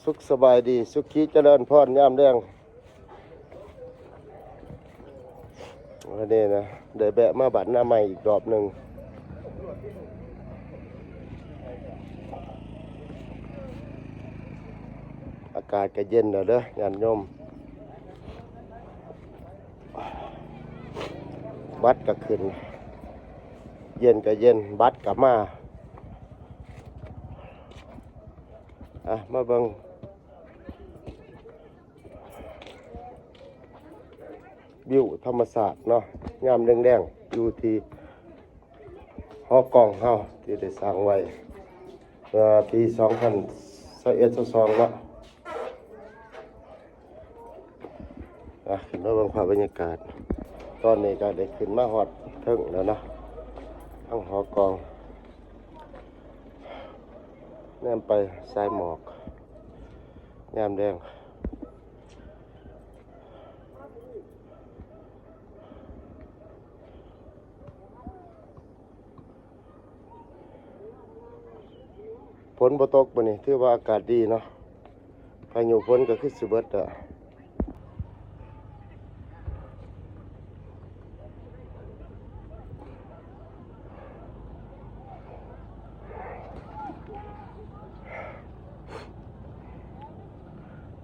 ສຸກສະບາຍດີ ສຸຂີຈະເລີນພອນຍາມແລງ. ວັນນີ້ນະ ໄດ້ແວະມາບ້ານນາໃໝ່ອີກຮອບໜຶ່ງ. ອາກາດກະເຢັນແລ້ວເດີ ຍາດໂຍມ. ບັດກະຂຶ້ນ ເຢັນກະເຢັນ ບັດກະມາ. ອ່ະ ມາເບິ່ງວິວທຳມະຊາດເນາະ ຍາມແລງໆ ຢູ່ທີ່ຫໍກອງເຮົາທີ່ໄດ້ສ້າງໄວ້ເມື່ອປີສອງພັນຊາວເອັດ ຊາວສອງເນາະ. ອ່ະ ຂຶ້ນມາເບິ່ງພາບບັນຍາກາດ ຕອນນີ້ກະໄດ້ຂຶ້ນມາຮອດເທິງແລ້ວເນາະ ທາງຫໍກອງ. ແນມໄປສາຍໝອກ ຍາມແລງ ຝົນບໍ່ຕົກມື້ນີ້ ຖືວ່າອາກາດດີເນາະ. ພາຍຸຝົນກະຄືຊິເບິດແລ້ວ.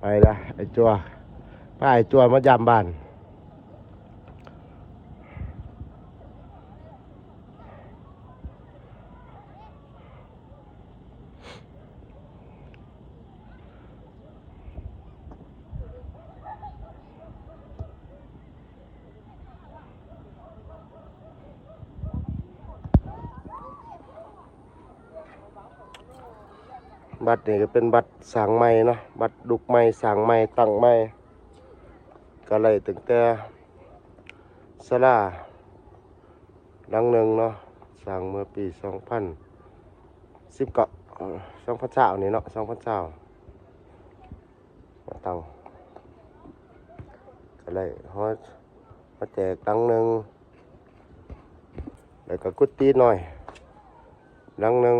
ໄປລະ ໄອ້ຈົວ ພາໄອ້ຈົວມາຢາມບ້ານ. ບັດນີ້ກະເປັນບັດສ້າງໃໝ່ເນາະ ບັດລຸກໃໝ່ ສ້າງໃໝ່ ຕັ້ງໃໝ່ ກະໄລ່ຕັ້ງແຕ່ສາລາ ຫຼັງໜຶ່ງເນາະ ສ້າງເມື່ອປີສອງພັນສິບເກົ້າ ເອີ ສອງພັນຊາວນີ້ເນາະ ສອງພັນຊາວ ມາຕັ້ງ ກະໄດ້ຮອດມາແຈກຫຼັງໜຶ່ງ ແລ້ວກະກຸດຕິນ້ອຍຫຼັງໜຶ່ງ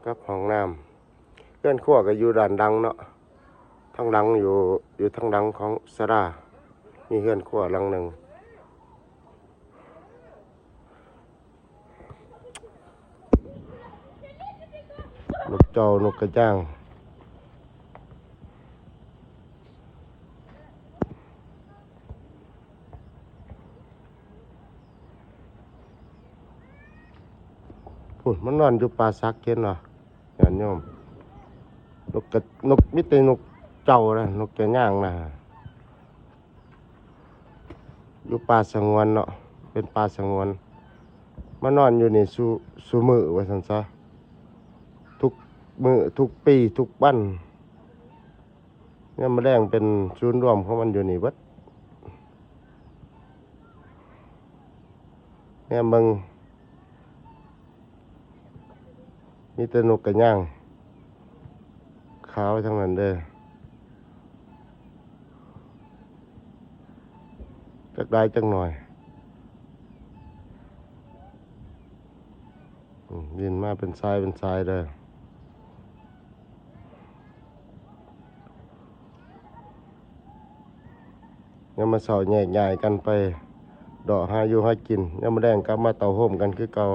ກັບຫ້ອງນ້ຳ. ເຮືອນຄົວກະຢູ່ດ້ານຫຼັງເນາະ ທາງຫຼັງ ຢູ່ ຢູ່ທາງຫຼັງຂອງສາລາ ມີເຮືອນຄົວຫຼັງໜຶ່ງ. ນົກເຈົ້າ ນົກກະຢ່າງ. ພຸ້ນ ມັນນອນຢູ່ປ່າສັກ ເຫັນບໍ່ ຍາດໂຍມ? ນົກກະ ນົກ ມີແຕ່ນົກເຈົ້ານະ ນົກກະຍ່າງນະ. ຢູ່ປ່າສະຫງວນເນາະ ເປັນປ່າສະຫງວນ ມານອນຢູ່ນີ້ຊຸ ຊຸມື້ວ່າຊັ້ນຊະ ທຸກມື້ ທຸກປີ ທຸກວັນ. ຍາມມະແລງເປັນສູນລວມຂອງມັນຢູ່ນີ້ເບິດ. ແນມເບິ່ງ ມີແຕ່ນົກກະຍ່າງຂາວທັງນັ້ນເດີ ຈັກຫຼາຍຈັກໜ້ອຍ. ອືມ ບິນມາເປັນສາຍເປັນສາຍເດີ. ຍາມມາເຊົ້າແຍກຍ້າຍກັນໄປເລາະຫາຢູ່ຫາກິນ ຍາມມາແລງກັບມາເຕົ້າໂຮມກັນຄືເກົ່າ.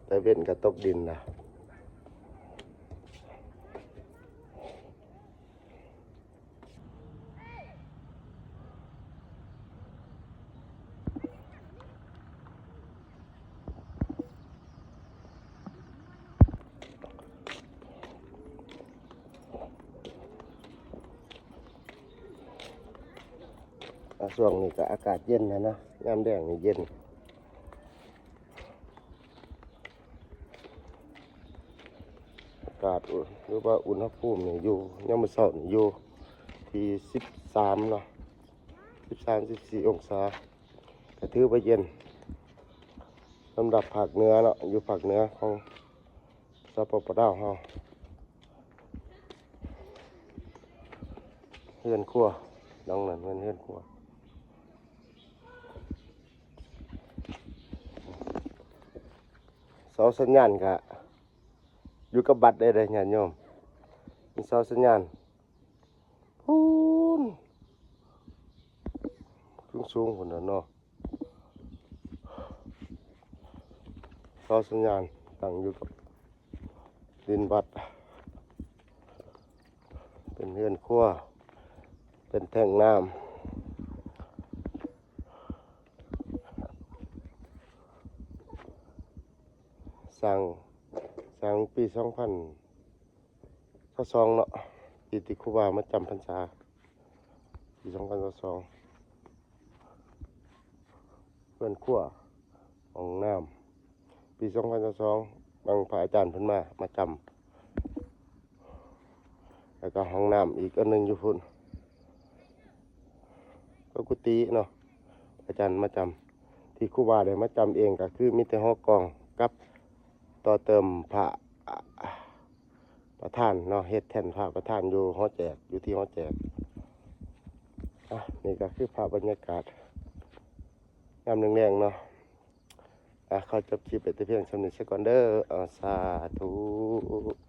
ຕາເວັນກະຕົກດິນລະ. ອ່າ ຊ່ວງນີ້ກະອາກາດເຢັນຫັ້ນນະ ຍາມແລງນີ້ເຢັນ. ອາກາດ ຫຼືວ່າອຸນຫະພູມນີ້ຢູ່ ຍາມມື້ເຊົ້ານີ້ຢູ່ທີ່ສິບສາມເນາະ ສິບສາມ ສິບສີ່ອົງສາ ກະຖືວ່າເຢັນ ສຳລັບພາກເໜືອເນາະ ຢູ່ພາກເໜືອຂອງ ສປປ ລາວເຮົາ. ຮືອນຄົວ ຫຼັງນັ້ນແມ່ນເຮືອນຄົວ. ເສົາສັນຍານກະຢູ່ກັບວັດໄດ້ເດ້ຍາດໂຍມ. ມີເສົາສັນຍານພຸ້ນ ສູງໆພຸ້ນນະເນາະ. ເສົາສັນຍານຕັ້ງຢູ່ກັບດິນວັດ ເປັນເຮືອນຄົວ ເປັນແທ້ງນ້ຳ. ສ້າງ ສ້າງປີສອງພັນຊາວສອງເນາະ ປີທີ່ຄູບາມາຈຳພັນສາ ປີສອງພັນຊາວສອງ. ເຮືອນຄົວ ຫ້ອງນ້ຳ ປີສອງພັນຊາວສອງ ບາງພະອາຈານເພິ່ນມາ ມາຈຳ ແລ້ວກໍຫ້ອງນ້ຳອີກອັນໜຶ່ງຢູ່ພຸ້ນ ກໍກຸຕິເນາະ ອາຈານມາຈຳ. ທີ່ຄູບາໄດ້ມາຈຳເອງກໍຄືມີແຕ່ຫໍກອງກັບຕໍ່ເຕີມພະ ປະທານເນາະ ເຮັດແທ່ນພະປະທານຢູ່ຫໍແຈກ ຢູ່ທີ່ຫໍແຈກ. ອ່ະ ນີ້ກໍຄືພາບບັນຍາກາດຍາມແລງໆເນາະ. ອ່ະ ຂໍຈົບຄລິບໄວ້ແຕ່ພຽງສ່ຳນີ້ຊະກ່ອນເດີ. ອ່າ ສາທຸ.